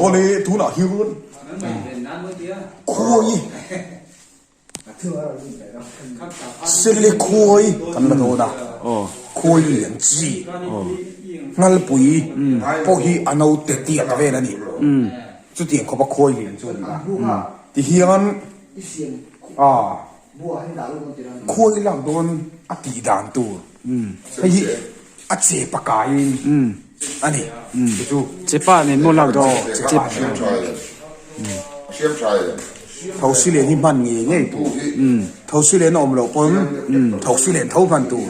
Awle tunah hian khuai Sele khuai kan la dawn a, khuai lian chi Nghalpui pawh hi a naute tiat vel a ni. Chutiang khawpa khuai lian chu a ni a. Tihian khuai lak dawn a tih dan tur hei hi a che pakaiin a ni. Chu chu. Chepa nen maw lak dawn? Chepa nen. Thosi len hi hman ngei ngei tur. Thosi len a awm loh pawn thosi len tho hman tur.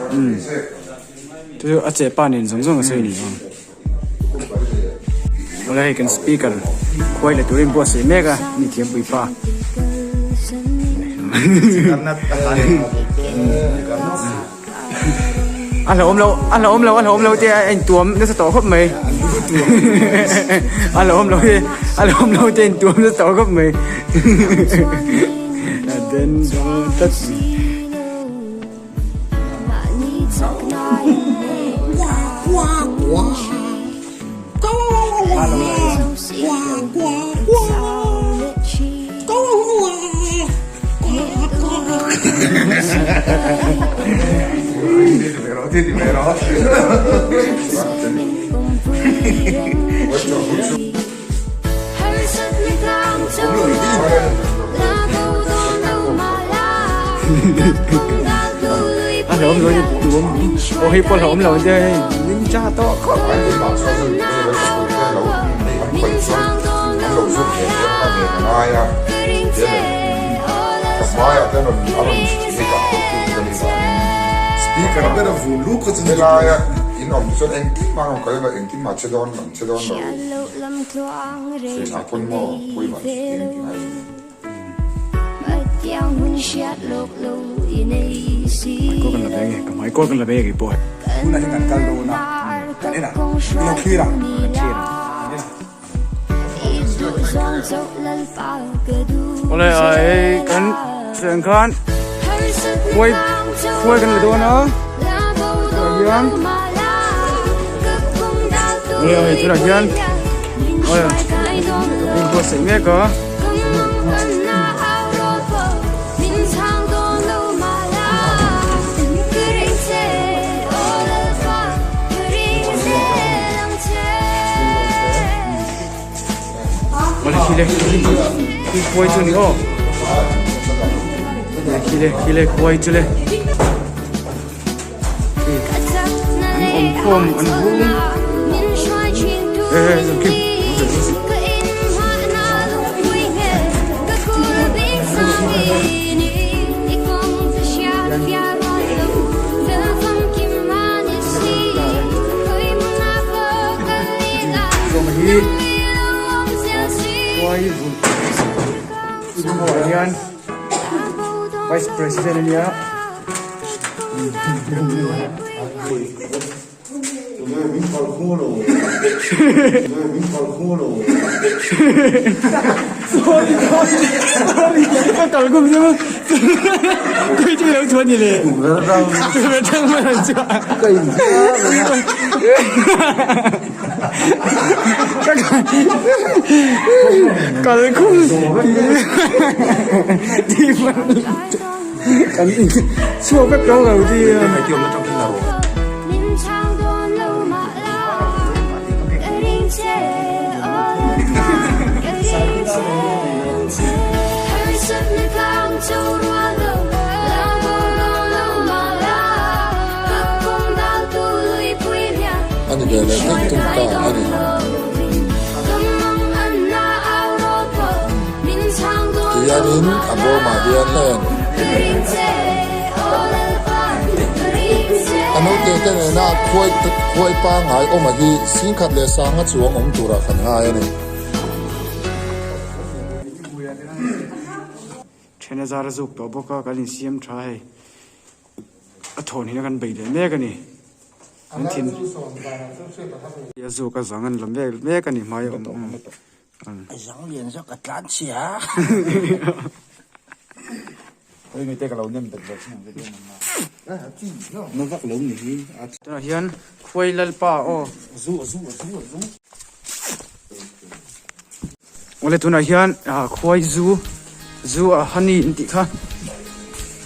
Chu chu a chepa nen zawng zawng a sawi ni ang. Awle hei kan speaker khuai la turin buatsaih mek a ni thiampui pa. A hlauhawm lo a hlauhawm lo a hlauhawm lo te a intuam nasa tawh khawp mai a hlauhawm lo te a hlauhawm lo te a intuam nasa tawh khawp mai a den dawn tlat mai. A hlauhawm lo hi tuam aw hei pawh hlauhawm lo ania hei ninja tawh khawp Hmaikawl kan la ve nge ka hmaikawl kan la ve nge pawh. Tunah hian kan kal dawn a, kan en a, i lo thlir a. Kan thlir a. Awle ai kan cheng khan khuai khuai kan la dawn a tunah hian awle ai tunah hian awle in buatsaih mek a. Awle khi le khi khuai chu ni aw khi le khi le khuai chu le an awm khawm an hung eh eh kim Hi khuai vun ah hian vice president a nia. Kalkhum tih kan in chhuak vek lo lo ti A ni ve leh daih tum ta a ni. Tihianin a bawmah hian heng a naute te nena khuai khuai pangngai awm a hi singkhat leh sanga chuang awm turah kan ngai a ni. Then a zar a zuk tawh bawk a kan insiam tha hei a thawn hina kan bei leh mek a ni. An thin a zuk a zang an la mek mek a ni hmai awm awm. A zang lian zawk a tlan chhia. Tunah hian khuai lalpa aw. Awle tunah hian ah khuai zu zu a honey an tih kha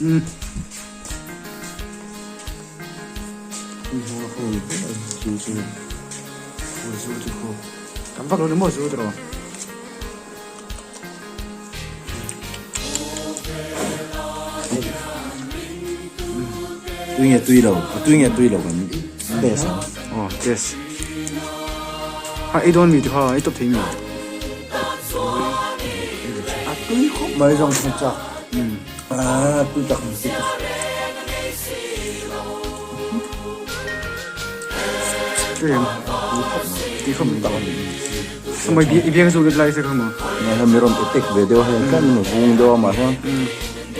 umm. Zu chu khu tam vak lo ni maw zu tiraw. Tui nge tui lo, a tui nge tui lo kan test ang. Aw test. Ha ei dawn mi ti kha ei tawp thei mi. A tui khawp mai zawng thung chak. A tui tak mai tui tak. Tui em? Tui khawp mai. Mai i biang zu lai se kha maw. Nge hemi rawn attack ve deuh hei tlat in vung deuh a mah hian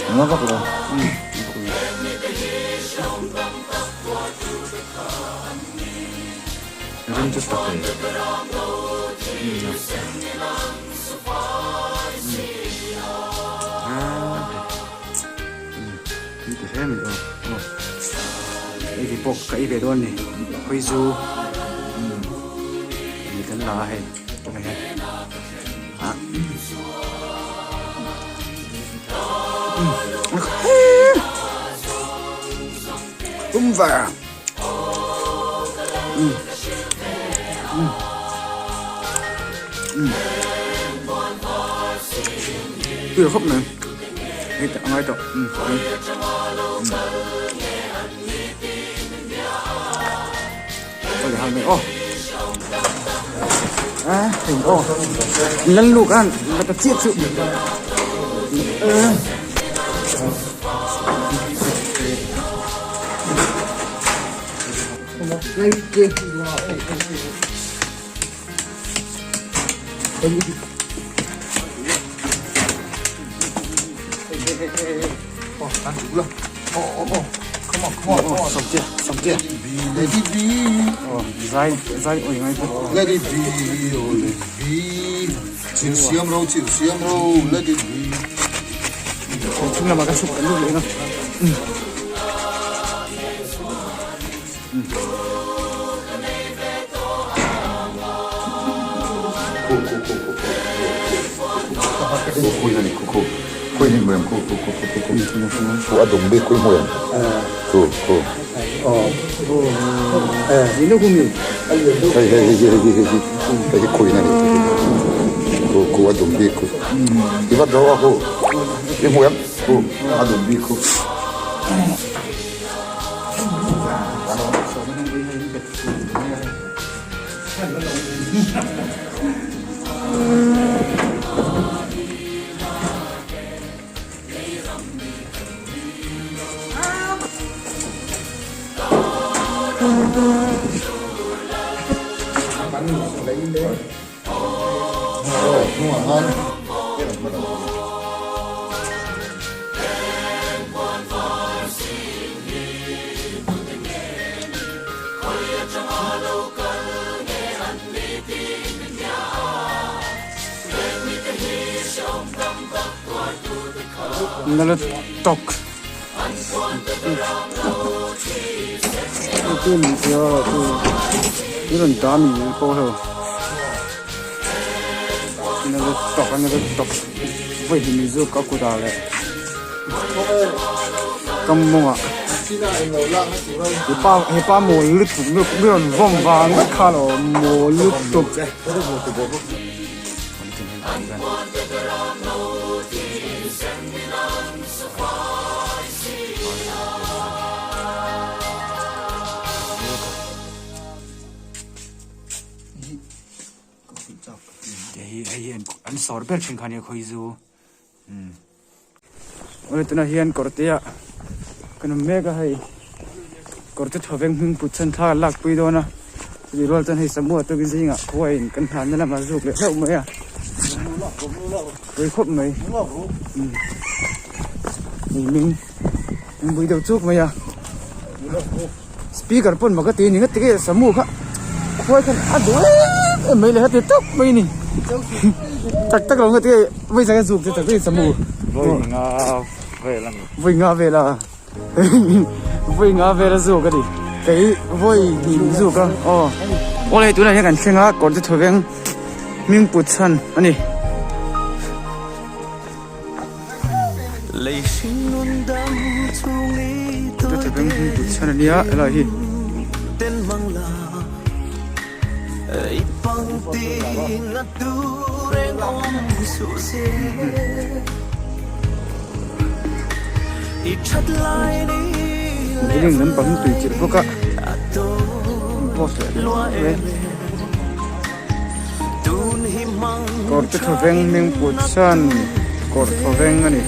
eng a vak lo. Rim chu tak e. Ti hle mai aw aw hei hi pawh ka ei ve dawn a ni khawi zu ni kan la a hei tunah hian ah um var um um um tui khawp mai. Hei tak a ngai tawh umm aw le hal mai aw a hei aw lan luk an la ta chiah chu Let it be, oh let it be Chil siam ro, chil siam ro, let it be Chung lamah kan chhuk kan lut leh ang a. Nala tok. Nala tok nala tok. Voi hi mi zu ka kut ah leh ka mawngah hepa hepa mawl lutuk mi rawn vawm vang vek kha lo mawl lutuk. Hei hi an sawr ber thin kha nia khawi zu umm awle tunah hian kawr te ah kan awm mek a hei kawr te thaw veng hming put chhan thla an lak pui dawn a chutih rual chuan hei samua te zingah khuaiin kan hlanna lamah zuk leh hlauh mai a pui khawp mai umm hei hming an bui deuh chuk mai a speaker pawn mak a ti a ni ngati nge samu kha khuai khan a duh em em mai le heti tawp mai a ni tak tak lo ngati nge vawi zai a zuk te tak tak samu vawi nga vel a ni vawi nga vel a vawi nga vel a zuk a ni kei vawi hnih zuk a aw awle tunah hian kan thleng a kawr te thaw veng hming put chhan a ni. Kawrte thawveng hming put chhan a nia helai hi. Building lampang hi tui chilh bawk a post leh hle kawr te thawveng hming put chhan kawr thawveng a ni.